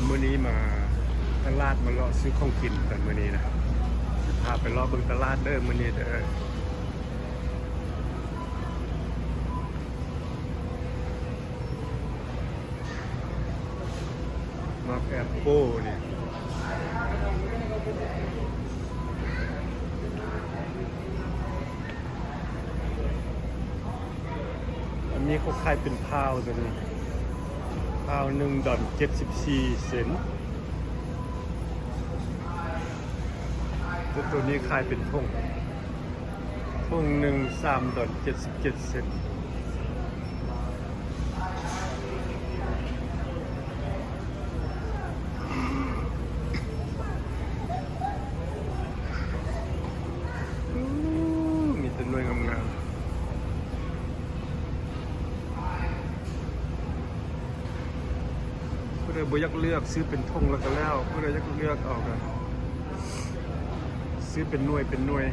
ມື້ນີ້ມາຕະຫຼາດ ມາເລາະຊື້ຂອງກິນກັນມື້ນີ້ນະ. ຊິພາໄປເລາະເບິ່ງຕະຫຼາດເດີມື້ນີ້ເດີ. ໝາກແອັບເປິ້ນນີ້ ອັນນີ້ເຂົາຂາຍເປັນພາວ ໂຕນີ້ ພາວໜຶ່ງດອນເຈັດສິບສີ່ເຊັນ ແຕ່ໂຕນີ້ຂາຍເປັນຖົງ. ຖົງໜຶ່ງສາມດອນເຈັດສິບເຈັດເຊັນ. ອື ມີແຕ່ໜ່ວຍງາມໆ. ຜູ້ໃດບໍ່ຢາກເລືອກ ຊື້ເປັນຖົງແລ້ວກໍແລ້ວ, ຜູ້ໃດຢາກເລືອກເອົາກໍຊື້ເປັນໜ່ວຍເປັນໜ່ວຍ.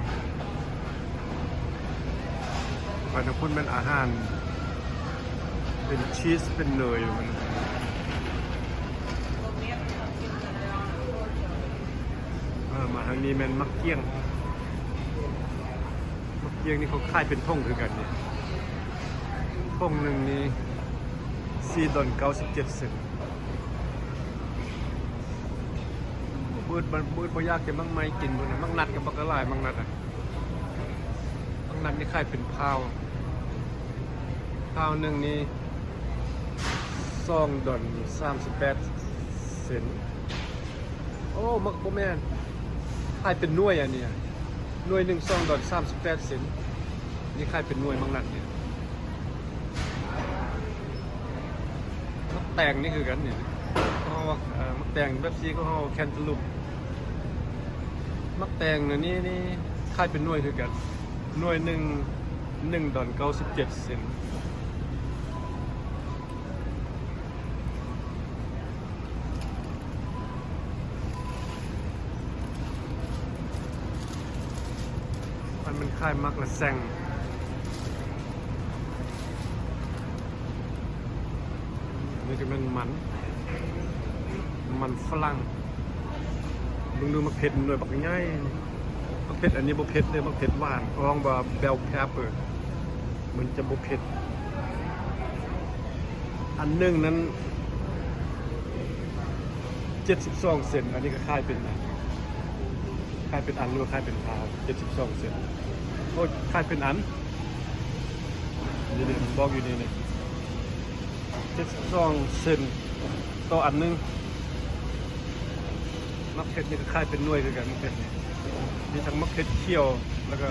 ໄປທາງພຸ້ນແມ່ນອາຫານ ເປັນຊີສ ເປັນເນີຍມັນ. ເອີ ມາທາງນີ້ແມ່ນໝາກກ້ຽງ. ໝາກກ້ຽງນີ້ເຂົາຂາຍເປັນຖົງຄືກັນນີ້ ຖົງໜຶ່ງນີ້ສີ່ດອນເກົ້າສິບເຈັດເຊັນ. ບຶດ ບຶດບໍ່ຢາກຈະໝາກໄມ້ກິນພຸ້ນນະ. ໝາກນັດກໍບັກຫຼາຍ ໝາກນັດອະ. ໝາກນັດນີ້ຂາຍເປັນພາວ ພາວໜຶ່ງນີ້ສອງດອນສາມສິບແປດເຊັນ. ໂອ້ ໝາກ ບໍ່ແມ່ນ ຂາຍເປັນໜ່ວຍອັນນີ້ ໜ່ວຍໜຶ່ງສອງດອນສາມສິບແປດເຊັນ. ນີ້ຂາຍເປັນໜ່ວຍໝາກນັດນີ້. ໝາກແຕງນີ້ຄືກັນນີ້ ເຮົາ ເອີ ໝາກແຕງແບບຊີ້ ເຮົາ cantaloupe. ໝາກແຕງນີ້ ນີ້ຂາຍເປັນໜ່ວຍຄືກັນ ໜ່ວຍໜຶ່ງ ໜຶ່ງດອນເກົ້າສິບເຈັດເຊັນ. ມັນ ມັນຂາຍໝາກລະແຊງ. ນີ້ກໍແມ່ນມັນ ມັນຝຣັ່ງ. ເບິ່ງດູໝາກເຜັດໜ່ວຍບັກໃຫຍ່. ໝາກເຜັດອັນນີ້ບໍ່ເຜັດເດີ ໝາກເຜັດຫວານ ເຂົາຮ້ອງວ່າ bell pepper. ມັນຈະບໍ່ເຜັດ. ອັນໜຶ່ງນັ້ນເຈັດສິບສອງເຊັນ. ອັນນີ້ກໍຂາຍເປັນ ຂາຍເປັນອັນ ຫຼືວ່າຂາຍເປັນພາວ? ເຈັດສິບສອງເຊັນ. ໂອ້ຍ ຂາຍເປັນອັນ. ນີ້ໆ ມັນບອກຢູ່ນີ້ ນີ້ ເຈັດສິບສອງເຊັນຕໍ່ອັນໜຶ່ງ. ໝາກເຜັດນີ້ກໍຂາຍເປັນໜ່ວຍຄືກັນ ໝາກເຜັດນີ້. ມີທັງໝາກເຜັດຂຽວ ແລ້ວກໍ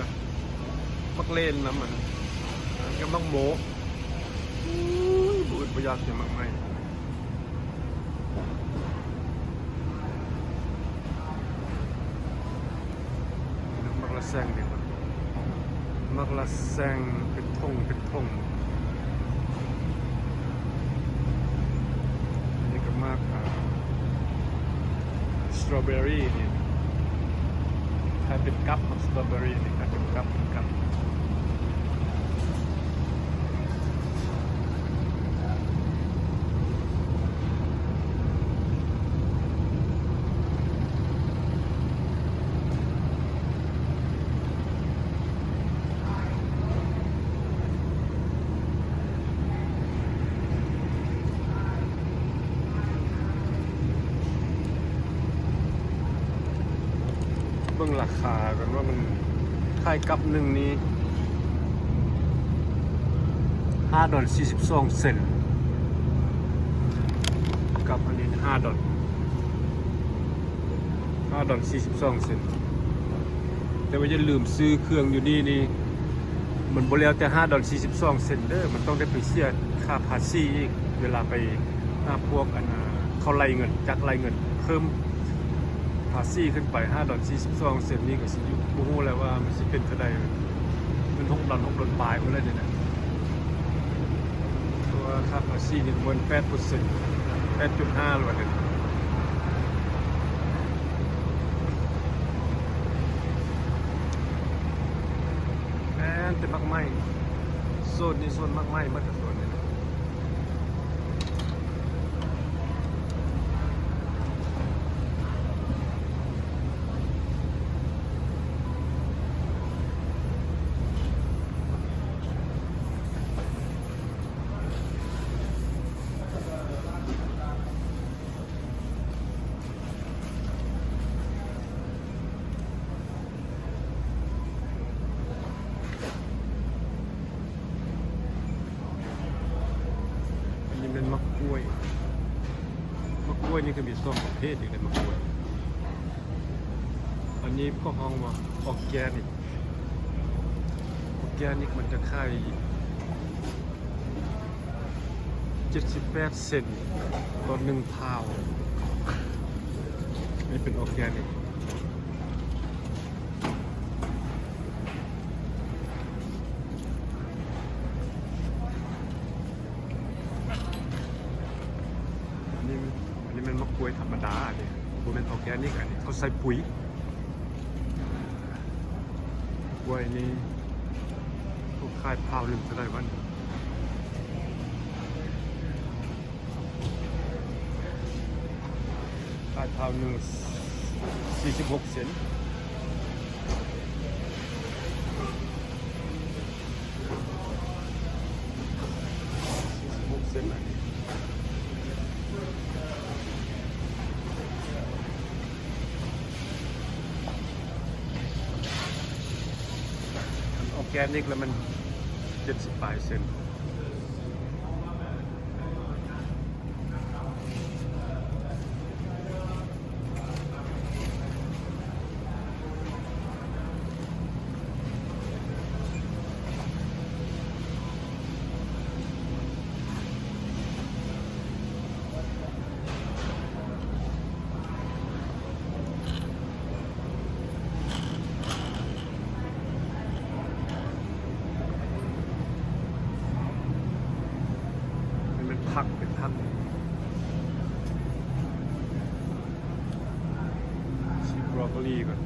ໝາກເລັ່ນນຳ ອັນນັ້ນກໍໝາກໂມ. ໂອ້ຍ ບໍ່ອຶດບໍ່ຢາກກິນໝາກໄມ້. ໝາກລະແຊງນີ້ ໝາກລະແຊງເປັນຖົງເປັນຖົງ. ອັນນີ້ກໍໝາກ ອ່າ ສະຕໍເບີຣີນີ້ ຂາຍເປັນກັບ. ສະຕໍເບີຣີນີ້ຂາຍເປັນກັບ ເປັນກັບ. ເບິ່ງລາຄາກັນວ່າມັນ ຂາຍກັບໜຶ່ງນີ້ຫ້າດອນສີ່ສິບສອງເຊັນ. ກັບອັນນີ້ຫ້າດອນ ຫ້າດອນສີ່ສິບສອງເຊັນ. ແຕ່ວ່າຢ່າລືມ ຊື້ເຄື່ອງຢູ່ນີ້ນີ້ ມັນບໍ່ແລ້ວແຕ່ຫ້າດອນສີ່ສິບສອງເຊັນເດີ ມັນຕ້ອງໄດ້ໄປເສຍຄ່າພາສີອີກ ເວລາໄປຫາພວກ ອັນ ເຂົາໄລ່ເງິນ ຈັກໄລ່ເງິນເພີ່ມພາສີຂຶ້ນໄປ. ຫ້າດອນສີ່ສິບສອງເຊັນນີ້ກໍຊິຢູ່ ບໍ່ຮູ້ແລ້ວວ່າມັນຊິເປັນເທົ່າໃດ ເງິນຫົກດອນ ຫົກດອນປາຍພຸ້ນແຫຼະນີ້ນະ. ເພາະວ່າຄ່າພາສີນີ້ປະມານແປດເປີເຊັນ ແປດຈຸດຫ້າ ຫຼືວ່າຈັ່ງ ແມ່ນແຕ່ໝາກໄມ້. ໂຊນນີ້ໂຊນໝາກໄມ້ໝົດ ໂຊນນີ້. ແມ່ນໝາກກ້ວຍ. ໝາກກ້ວຍນີ້ກໍມີສອງປະເພດອີກເດ້ ໝາກກ້ວຍ. ອັນນີ້ເຂົາຮ້ອງວ່າອໍແກນິກ. ອໍແກນິກມັນຈະຂາຍເຈັດສິບແປດເຊັນຕໍ່ໜຶ່ງພາວ. ນີ້ເປັນອໍແກນິກ. ອັນນີ້ ອັນນີ້ແມ່ນໝາກກ້ວຍທຳມະດາເດ້ ບໍ່ແມ່ນອໍແກນິກ. ອັນນີ້ເຂົາໃສ່ປຸ໋ຍ. ກ້ວຍນີ້ເຂົາຂາຍພາວໜຶ່ງເທົ່າໃດວະນີ້? ຂາຍພາວໜຶ່ງສີ່ສິບຫົກເຊັນ. ສີ່ສິບຫົກເຊັນ. ອັນອໍແກນິກແລ້ວມັນເຈັດສິບປາຍເຊັນ. ມັນເປັນຜັກ ເປັນຜັກ. ຊິບຣອກໂຄລີກ່ອນ.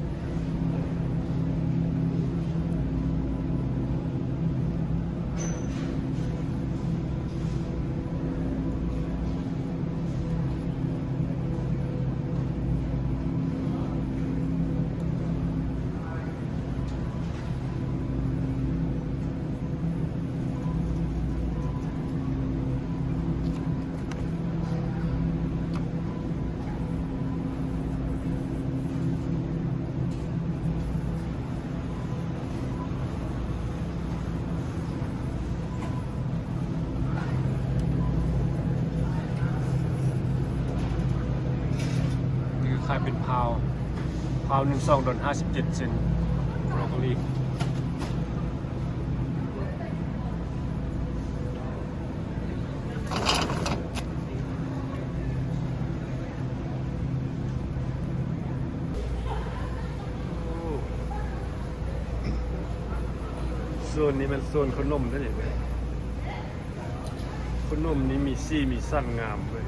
ນີ້ກໍຂາຍເປັນພາວ, ພາວໜຶ່ງ ສອງດອນຫ້າສິບເຈັດເຊັນ ບຣອກໂຄລີ. ໂຊນນີ້ແມ່ນໂຊນຂະໜົມເດ້ນີ້. ຂະໜົມນີ້ມີສີມີສັນງາມເວີຍ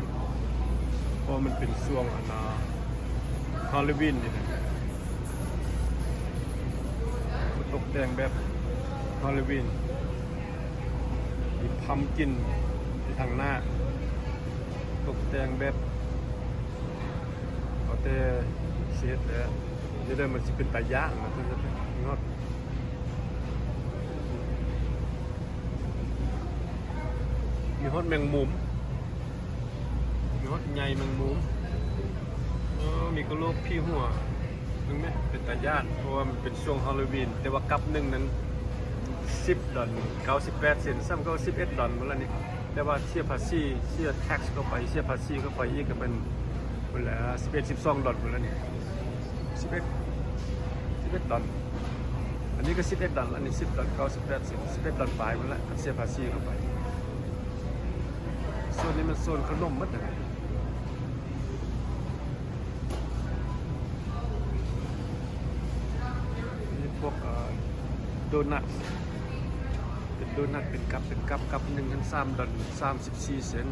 ເພາະມັນເປັນຊ່ວງອັນນ່າ ຮາໂລວີນນີ້ນະ. ຕົກແຕ່ງແບບຮາໂລວີນ ມີພັມກິນຢູ່ທາງໜ້າ ຕົກແຕ່ງແບບ ເອົາແຕ່ເສດແຫຼະ ແນວໃດມັນຊິເປັນຕາຢ້ານນະ ເພິ່ນຈະໄປຍອດ ມີຮອດແມງມຸມ ມີຮອດໃຍແມງມຸມ. ເອີ ມີກະໂຫຼກຜີຫົວ ເບິ່ງແມະ ເປັນຕາຢ້ານ ເພາະວ່າມັນເປັນຊ່ວງຮາໂລວີນ. ແຕ່ວ່າກັບໜຶ່ງນັ້ນ ສິບດອນ ເກົ້າສິບແປດເຊັນ ຊ້ຳກໍສິບເອັດດອນໝົດລະນີ້. ແຕ່ວ່າເສຍພາສີ ເສຍແທັກເຂົ້າໄປ ເສຍພາສີເຂົ້າໄປອີກ ກໍເປັນພຸ້ນແຫຼະ ສິບເອັດ ສິບສອງດອນພຸ້ນລະນີ້ ສິບເອັດ ສິບເອັດດອນ. ອັນນີ້ກໍສິບເອັດດອນ ອັນນີ້ສິບດອນ ເກົ້າສິບແປດເຊັນ ສິບເອັດດອນປາຍພຸ້ນແຫຼະ ຄັນເສຍພາສີເຂົ້າໄປ. ໂຊນນີ້ມັນໂຊນຂະໜົມໝົດເດ້. ມີພວກ ເອີ ໂດນັດ ເປັນໂດນັດ ເປັນກັບ ເປັນກັບ ກັບໜຶ່ງຫັ້ນ ສາມດອນ ສາມສິບສີ່ເຊັນ.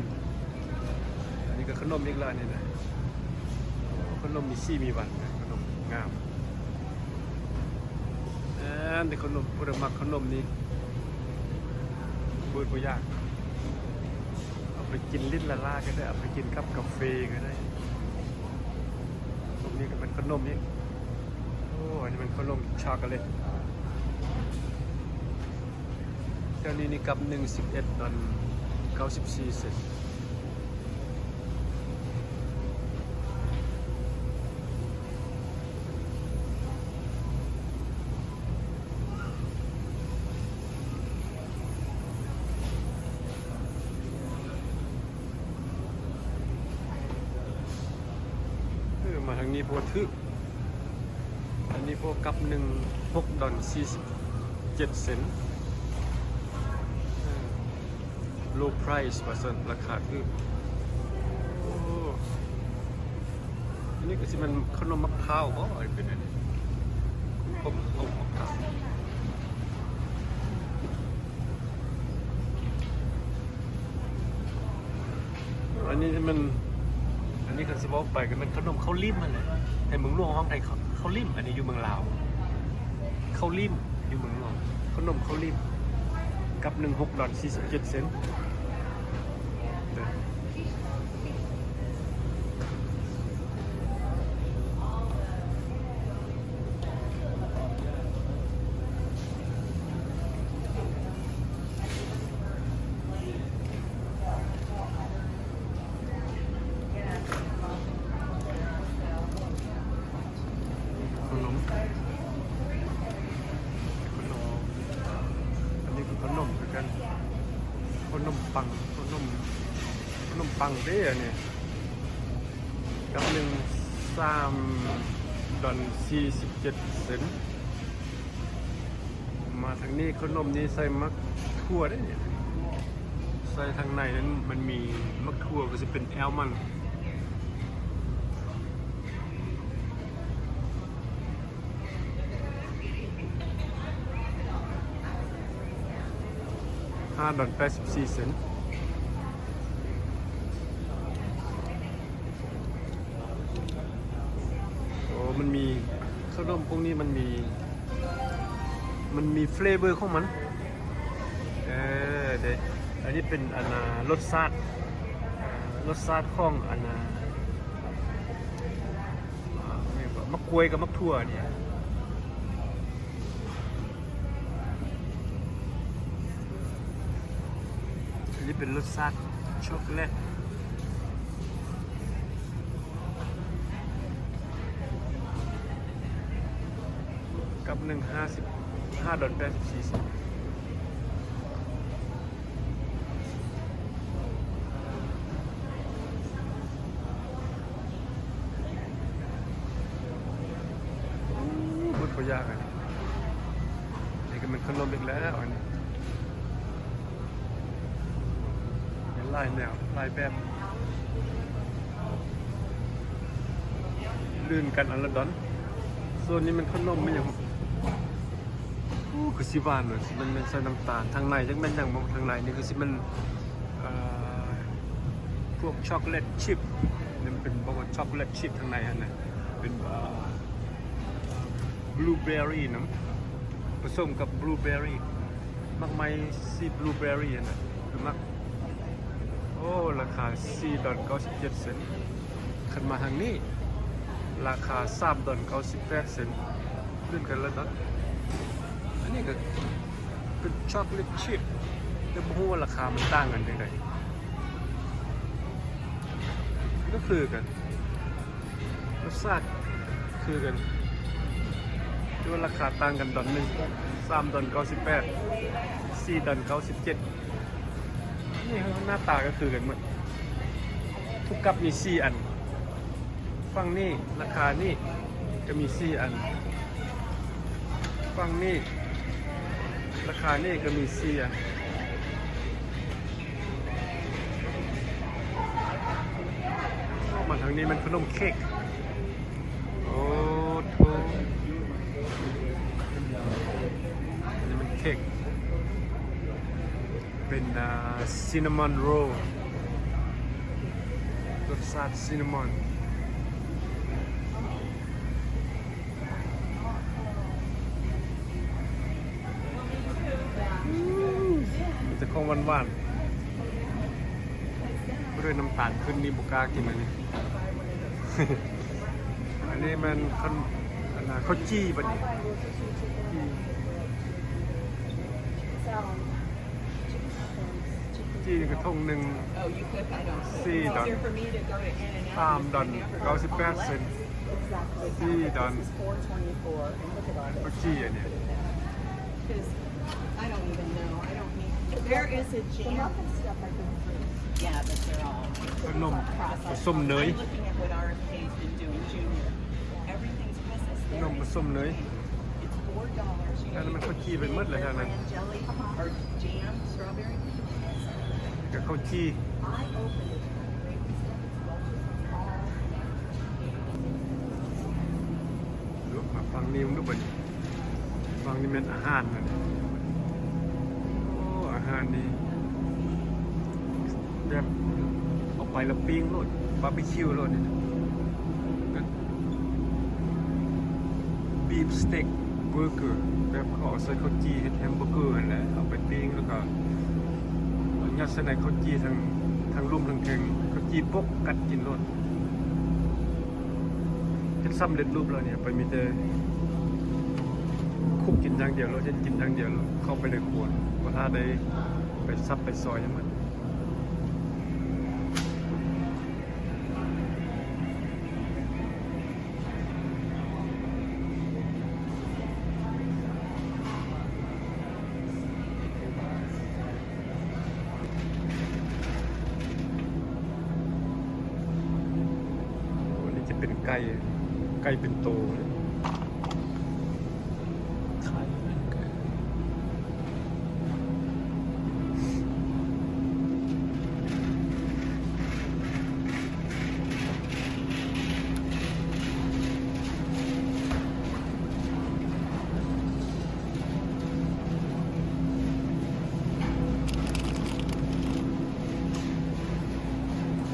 ອັນນີ້ກໍຂະໜົມອີກແລ້ວນີ້ນະ ຂະໜົມມີສີມີວັນນະ ຂະໜົມງາມ. ແມ່ນເດ້ ຂະໜົມ ຜູ້ໃດມັກຂະໜົມນີ້ ເບີດບໍ່ຢາກ. ເອົາໄປກິນລິ້ນລະລາກໍໄດ້ ເອົາໄປກິນກັບກາເຟກໍໄດ້. ພວກນີ້ກໍເປັນຂະໜົມອີກ. ໂອ້ ອັນນີ້ເປັນຂະໜົມຊັອກໂກແລັດ. ແຖວນີ້ນີ້ກັບໜຶ່ງ ສິບເອັດດອນ ເກົ້າສິບສີ່ເຊັນ. ໂ ອັນນີ້ບໍ່ຖືກ ອັນນີ້ບໍ່ ກັບໜຶ່ງ ຫົກດອນ ສີ່ສິບເຈັດເຊັນ. Low price ວ່າຊັ້ນ ລາຄາຖືກ. ໂອ້ ອັນນີ້ກໍຊິແມ່ນຂະໜົມໝາກພ້າວບໍ? ເປັນອັນນີ້ ຂົມ ຂົມໝາກພ້າວ. ອັນນີ້ມັນ ອັນນີ້ຄັນຊິເວົ້າໄປກໍແມ່ນຂະໜົມເຂົ້າລິ້ມຫັ້ນແຫຼະ. ໃນເມືອງຫຼວງຮ້ອງໄດ້ເຂົ້າ ເຂົ້າລິ້ມ, ອັນນີ້ຢູ່ເມືອງລາວ ເຂົ້າລິ້ມ ຢູ່ເມືອງຫຼວງ ຂະໜົມເຂົ້າລິ້ມ ກັບໜຶ່ງ ຫົກດອນ ສີ່ສິບເຈັດເຊັນ. ຂະໜົມ ຂະໜົມ ອັນນີ້ຄືຂະໜົມຄືກັນ ຂະໜົມປັງ ຂະໜົມ ຂະໜົມປັງເດ້ອັນນີ້. ກັບໜຶ່ງ ສາມດອນ ສີ່ສິບເຈັດເຊັນ. ມາທາງນີ້ ຂະໜົມນີ້ໃສ່ໝາກຖົ່ວເດ້ນີ້ ໃສ່ທາງໃນນັ້ນ ມັນມີໝາກຖົ່ວ ກໍຊິເປັນແອວມັນ. ຫ້າດອນ ແປດສິບສີ່ເຊັນ. ໂອ້ ມັນມີ ຂະໜົມພວກນີ້ມັນມີ ມັນມີເຟລເວີຂອງມັນ. ເອີ ເດ້ ອັນນີ້ເປັນ ອັນນ່າ ລົດຊາດ ລົດຊາດຂອງ ອັນນ່າ ໝາກກ້ວຍກັບໝາກຖົ່ວນີ້. ອັນນີ້ເປັນລົດຊາດຊັອກໂກແລັດ ກັບໜຶ່ງ ຫ້າສິບ ຫ້າດອນ ແປດສິບສີ່ເຊັນ. ເບິດບໍ່ຢາກ ອັນນີ້ ນີ້ກໍແມ່ນຂະໜົມອີກແລ້ວ ອັນນີ້ ມີຫຼາຍແນວຫຼາຍແບບ ລື່ນກັນອັນລະດອນ. ສ່ວນນີ້ແມ່ນຂະໜົມອີ່ຫຍັງ? ໂອ້ ຄືຊິຫວານເນາະ ມັນແມ່ນໃສ່ນ້ຳຕານ. ທາງໃນຈັກແມ່ນຫຍັງບໍ່? ທາງໃນນີ້ຄືຊິແມ່ນ ເອີ ພວກຊັອກໂກແລັດຊິບ ມັນເປັນ ບອກວ່າຊັອກໂກແລັດຊິບ ທາງໃນຫັ້ນນະ ເປັນ ເອີ ບລູເບີຣີນຳ ປະສົມກັບບລູເບີຣີ ໝາກໄມ້ສີບລູເບີຣີຫັ້ນນະ ຄືໝາກ ໂອ້ ລາຄາສີ່ດອນເກົ້າສິບເຈັດເຊັນ. ຄັນມາທາງນີ້ ລາຄາສາມດອນເກົ້າສິບແປດເຊັນ. ຂຶ້ນກັນແລ້ວເນາະ. ອັນນີ້ກໍເປັນຊັອກໂກແລັດຊິບ ແຕ່ບໍ່ຮູ້ວ່າລາຄາມັນຕ່າງກັນຈັ່ງໃດ. ກໍຄືກັນ ລົດຊາດຄືກັນ ແຕ່ວ່າລາຄາຕ່າງກັນດອນໜຶ່ງ ສາມດອນເກົ້າສິບແປດ ສີ່ດອນເກົ້າສິບເຈັດ. ນີ້ໜ້າຕາກໍຄືກັນໝົດ ທຸກກັບມີສີ່ອັນ. ຝັ່ງນີ້ລາຄານີ້ກໍມີສີ່ອັນ ຝັ່ງນີ້ລາຄານີ້ກໍມີສີ່ອັນ. ມາທາງນີ້ແມ່ນຂະໜົມເຄັກ. ໂອ້ໂທ້ ອັນນີ້ມັນເຄັກ ເປັນ ອ່າ ຊິນນາມອນໂຣລ ລົດຊາດຊິນນາມອນ. ມີແຕ່ຂອງຫວານໆ ບໍ່ໄດ້ນ້ຳຕານຂຶ້ນນີ້ ບໍ່ກ້າກິນອັນນີ້. ອັນນີ້ແມ່ນເຂົ້າ ອັນນ່າ ເຂົ້າຈີ່ບັດນີ້ ຈີ່ ຈີ່ນີ້ກະຖົງໜຶ່ງ ສີ່ດອນ ສາມດອນເກົ້າສິບແປດເຊັນ ສີ່ດອນ. ເຂົ້າຈີ່ອັນນີ້ There is a jam. Yeah, ຂະໜົມປະສົມເນີຍ ຂະໜົມປະສົມເນີຍ. ອັນນັ້ນມັນເຂົ້າຈີ່ໄປໝົດແລ້ວທາງນັ້ນ ກະເຂົ້າຈີ່. ມາຝັ່ງນີ້ເບິ່ງດູບັດນີ້ ຝັ່ງນີ້ແມ່ນອາຫານນະ. ໂອ້ ອາຫານນີ້ແບບເອົາໄປແລ້ວປີ້ງໂລດ ບາບີຄິວໂລດນີ້. ບີບສະເຕັກເບີເກີ ແບບເຂົາເອົາໃສ່ເຂົ້າຈີ່ເຮັດແຮມເບີເກີຫັ້ນແຫຼະ ເອົາໄປປີ້ງ ແລ້ວກໍຍັດໃສ່ໃນເຂົ້າຈີ່ທັງ ທັງລຸ່ມທັງເທິງ ເຂົ້າຈີ່ປົກກັດກິນໂລດ. ເຮັດສຳເລັດຮູບແລ້ວນີ້ ໄປມີແຕ່ຄຸກກິນຢ່າງດຽວໂລດ ເຮັດກິນຢ່າງດຽວໂລດ ເຂົ້າໄປໃນຄົວ ບໍ່ຖ້າໄດ້ໄປສັບໄປຊອຍຫຍັງມັນ. ໂອ້ ນີ້ຈະເປັນໄກ່ ໄກ່ເປັນໂຕ.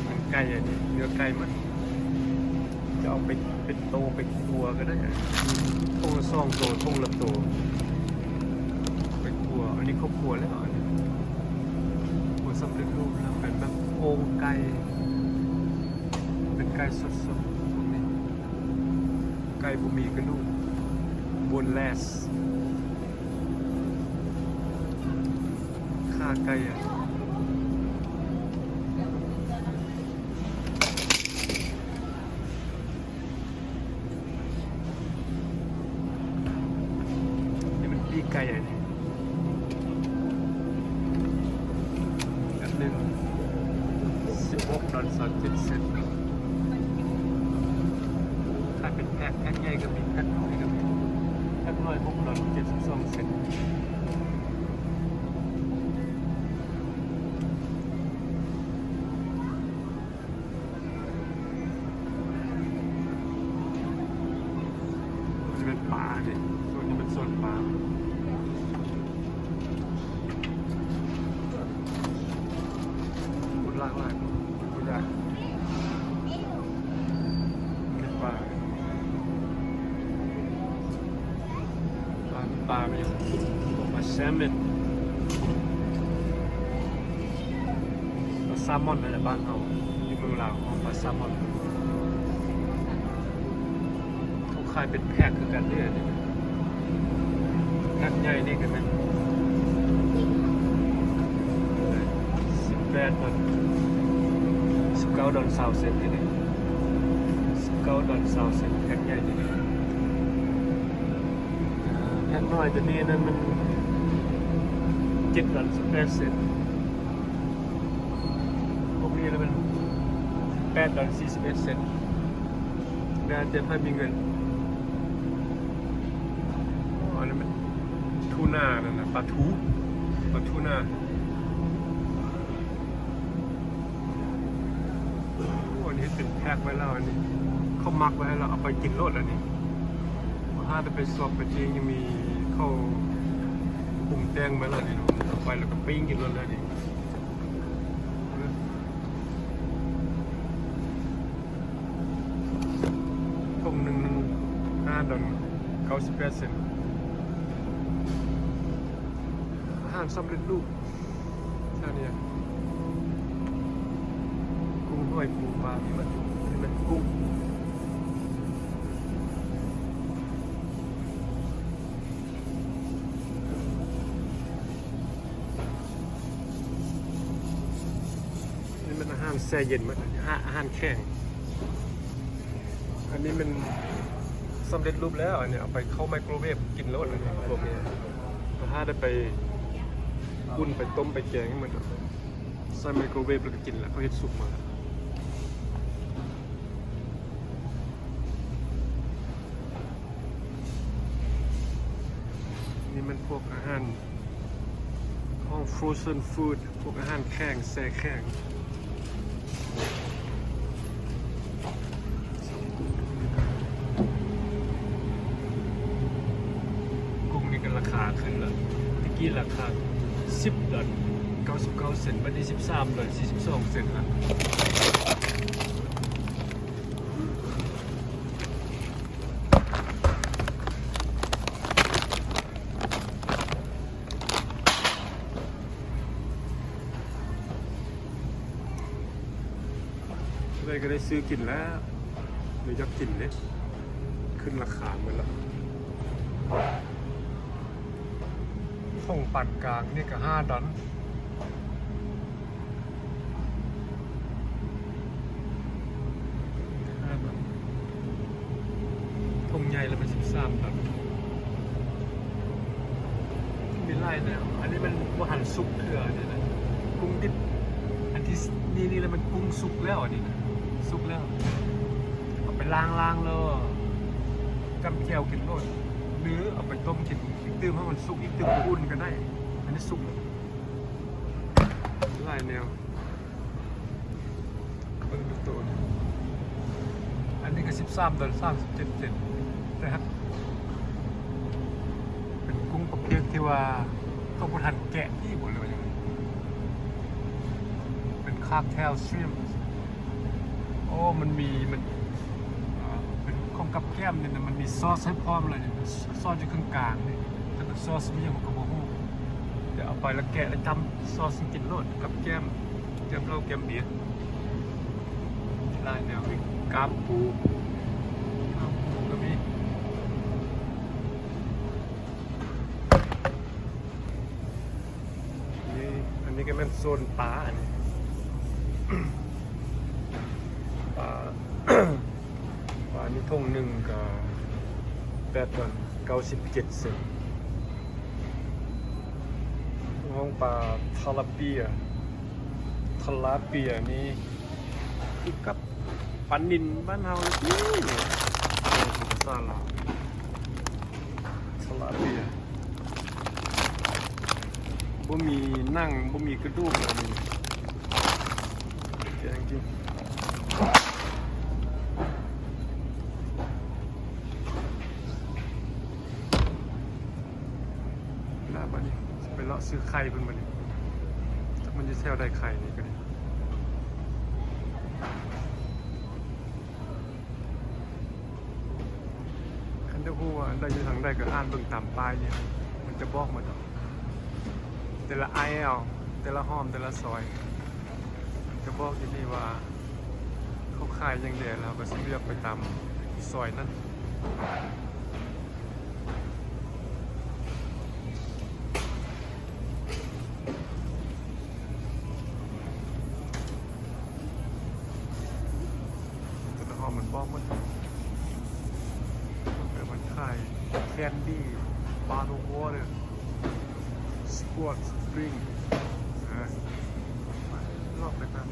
ມັນໄກ່ອັນນີ້ ເນື້ອໄກ່ໝົດ ຈະເອົາໄປເປັນໂຕໄປຂົ້ວກໍໄດ້ ຖົງລະສອງໂຕ ຖົງລະໂຕ ໄປຂົ້ວ. ອັນນີ້ເຂົາຂົ້ວແລ້ວ ອັນນີ້ຂົ້ວສຳເລັດຮູບແລ້ວ ເປັນແບບໂຄງໄກ່ ເປັນໄກ່ສົດໆ ພວກນີ້ ໄກ່ບໍ່ມີກະດູກ ໂບນເລສ ຂາໄກ່ອະ. ນີ້ມັນປີກໄກ່ອັນນີ້ ອັນໜຶ່ງ ສິບຫົກດອນ ຊາວເຈັດເຊັນ. ຂາຍເປັນແພັກ ແພັກໃຫຍ່ກໍມີ ແພັກນ້ອຍກໍມີ. ແພັກນ້ອຍ ຫົກດອນ ເຈັດສິບສອງເຊັນ. ນີ້ເປັນປານີ້ ໂຊນນີ້ເປັນໂຊນປາ ຄົນຫຼາກຫຼາຍ ຄົນຫຼາກຫຼາຍ ເປັນປາ. ປາ ປາແມ່ນຫຍັງ? ປາແຊມມອນ ປາແຊມມອນນັ້ນແຫຼະ ບ້ານເຮົາ ຢູ່ເມືອງລາວເຮົາປາແຊມມອນ. ເຂົາຂາຍເປັນແພັກຄືກັນເດ້ ອັນນີ້ ແພັກໃຫຍ່ນີ້ກໍແມ່ນສິບແປດດອນ ສິບເກົ້າດອນຊາວເຊັນນີ້ ສິບເກົ້າດອນຊາວເຊັນ ແພັກໃຫຍ່ນີ້. ແພັກນ້ອຍຕົວນີ້ນັ້ນມັນເຈັດດອນສິບແປດເຊັນ ພວກນີ້ລະແມ່ນແປດດອນສີ່ສິບເອັດເຊັນ ແລ້ວແຕ່ໃຜມີເງິນ. ອໍ ອັນນັ້ນມັນທູນານັ້ນນະ ປາທູ ປາທູນາ. ໂອ້ ອັນນີ້ເຮັດເປັນແພັກໄວ້ແລ້ວ ອັນນີ້ເຂົາໝັກໄວ້ໃຫ້ແລ້ວ ເອົາໄປກິນໂລດ ອັນນີ້ບໍ່ຖ້າໄດ້ໄປຊອບໄປປີ້ງ ຍັງມີເຂົາປຸງແຕ່ງໄວ້ແລ້ວນີ້ເນາະ ເອົາໄປແລ້ວກໍປີ້ງກິນໂລດເລີຍນີ້. ຖົງໜຶ່ງ ຫ້າດອນ ເກົ້າສິບແປດເຊັນ. ອາຫານສຳເລັດຮູບ ອັນນີ້ກຸ້ງ ຫອຍ ປູ ປາ ນີ້ມັນ ນີ້ມັນກຸ້ງ. ນີ້ມັນອາຫານແຊ່ເຢັນໝົດ ອາຫານ ອາຫານແຂງ. ອັນນີ້ມັນສຳເລັດຮູບແລ້ວ ອັນນີ້ເອົາໄປເຂົ້າໄມໂຄຣເວບກິນໂລດ ອັນນີ້ພວກນີ້ ຖ້າໄດ້ໄປອຸ່ນ ໄປຕົ້ມ ໄປແກງໝົດ. ໃສ່ໄມໂຄຣເວຟແລ້ວກໍກິນແລ້ວ ເຂົາເຮັດສຸກມາ. ນີ້ແມ່ນພວກອາຫານຂອງ frozen food ພວກອາຫານແຂງ ແຊ່ແຂງ. ກຸ້ງນີ້ກໍລາຄາຂຶ້ນລະ ແຕ່ກີ້ລາຄາສິບດອນເກົ້າສິບເກົ້າເຊັນ ບັດນີ້ສິບສາມດອນສີ່ສິບສອງເຊັນລະ. ໄດ້ກໍໄດ້ຊື້ກິນແລ້ວ ຫຼືຢາກກິນເດ້ ຂຶ້ນລາຄາໝົດລະ. ຂອງປານກາງນີ້ກໍຫ້າດອນ ຫ້າດອນ ຖົງໃຫຍ່ລະແມ່ນສິບສາມດອນ. ມີຫຼາຍແນວ ອັນນີ້ມັນບໍ່ທັນສຸກເທື່ອ ອັນນີ້ນະ ກຸ້ງດິບ. ອັນທີ່ ນີ້ ນີ້ລະແມ່ນກຸ້ງສຸກແລ້ວ ອັນນີ້ນະ ສຸກແລ້ວ ເອົາໄປລ້າງໆ ແລ້ວຈ້ຳແຈ່ວກິນໂລດ ຫຼືເອົາໄປຕົ້ມກິນອີກຕື່ມ ໃຫ້ມັນສຸກອີກຕື່ມ ອຸ່ນກໍໄດ້. ອັນນີ້ສຸກແລ້ວ ຫຼາຍແນວ. ເບິ່ງເປັນໂຕນີ້ ອັນນີ້ກໍສິບສາມດອນສາມສິບເຈັດເຊັນ ແຕ່ຫາກເປັນກຸ້ງປະເພດທີ່ວ່າເຂົາບໍ່ທັນແກະທີ່ບໍ່ເລີຍ ເປັນ carp tail shrimp. ໂອ້ ມັນມີ ມັນ ເປັນຂອງກັບແກ້ມນີ້ນະ ມັນມີຊອສໃຫ້ພ້ອມເລີຍ ຊອສຢູ່ເຄິ່ງກາງນີ້ ແຕ່ເປັນຊອສອີ່ຫຍັງກໍບໍ່ຮູ້. ດຽວເອົາໄປແລ້ວແກະແລ້ວຈ້ຳຊອສກິນໂລດ ກັບແກ້ມ ແກ້ມເຫຼົ້າແກ້ມເບຍ ຫຼາຍແນວ ມີກ້າມປູ ກ້າມປູກໍມີ. ນີ້ ອັນນີ້ກໍແມ່ນໂຊນປາ ອັນນີ້ ປາ ປານີ້ຖົງໜຶ່ງກໍແປດດອນເກົ້າສິບເຈັດເຊັນ. ຫ້ອງປາທາລາເປຍ ທາລາເປຍນີ້ຄືກັບປານິນບ້ານເຮົາເລີຍ ເປັນພາສາລາວ ທາລາເປຍ. ບໍ່ມີໜັງ ບໍ່ມີກະດູກ ອັນນີ້ແກງກິນ. ແລ້ວບັດນີ້ຊິໄປເລາະຊື້ໄຂ່ເພິ່ນບັດນີ້ ຈັກມັນຢູ່ແຖວໃດໄຂ່ນີ້ກໍດີ. ຄັນຢາກຮູ້ວ່າອັນໃດຢູ່ທາງໃດ ກໍອ່ານເບິ່ງຕາມປ້າຍນີ້ ມັນຈະບອກໝົດດອກ ແຕ່ລະແອວ ແຕ່ລະຮ່ອມ ແຕ່ລະຊອຍ ຈະບອກຢູ່ນີ້ວ່າເຂົາຂາຍຫຍັງແດ່ ແລ້ວເຮົາກໍຊິເລືອກໄປຕາມຊອຍນັ້ນ. ແຕ່ລະຫ້ອງມັນບອກໝົດ ແຕ່ມັນຂາຍ candy, bottled water, sports drink ນະ ເລາະໄປຕາມ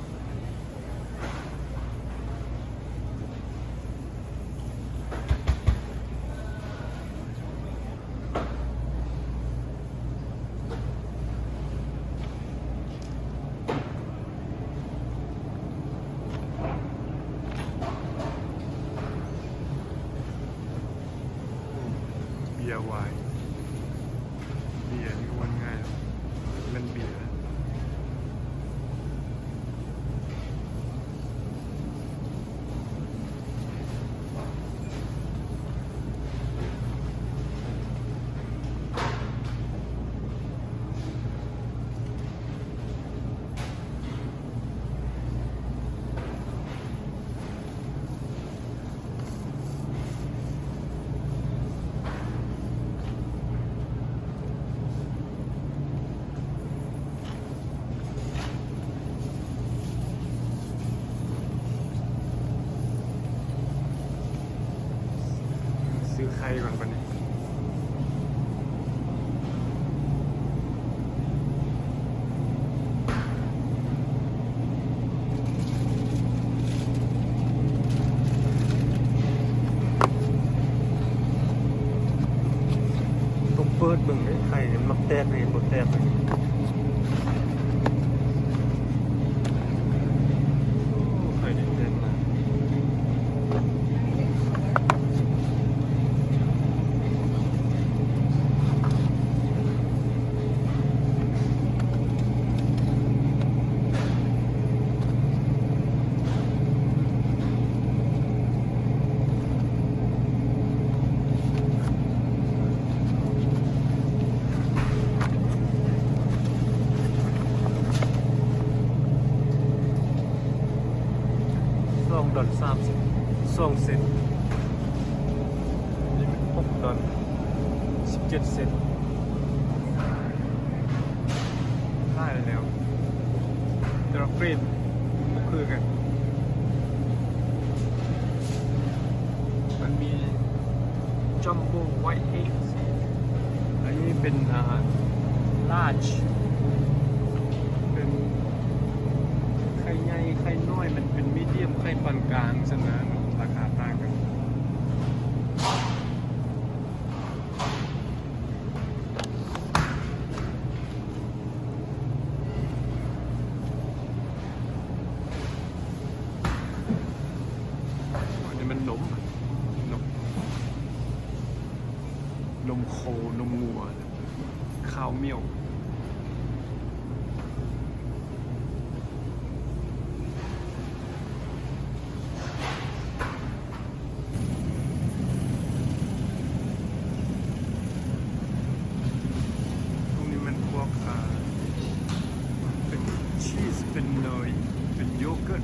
ເບຍ ວາຍ ເບຍນີ້ມ່ວນງ່າຍ ແມ່ນເບຍ. ຊື້ໄຂ່ກ່ອນບັດນີ້. ເຫັນມັກແຕກ ເຫັນບໍ່ແຕກເລີຍ. ໂອ້ ໄຂ່ແດງໆ ມາ. ສອງດອນສາມສິບສອງເຊັນ. ນີ້ເປັນຫົກດອນສິບເຈັດເຊັນ. ຫຼາຍແລ້ວ ແຕ່ລະເກຣດບໍ່ຄືກັນ. ມັນມີ Jumbo White Egg ອັນນີ້ເປັນ ອ່າ Large ເປັນໄຂ່ໃຫຍ່ ໄຂ່ນ້ອຍ ມັນເປັນ Medium ໄຂ່ປານກາງຊັ້ນນະ ລາຄາຕ່າງກັນ. ອັນນີ້ມັນນົມ ນົມ ນົມໂຄ ນົມງົວ ຄາວມິວ. ພວກນີ້ແມ່ນພວກ ອ່າ ເປັນຊີສ ເປັນເນີຍ ເປັນໂຢເກີດ.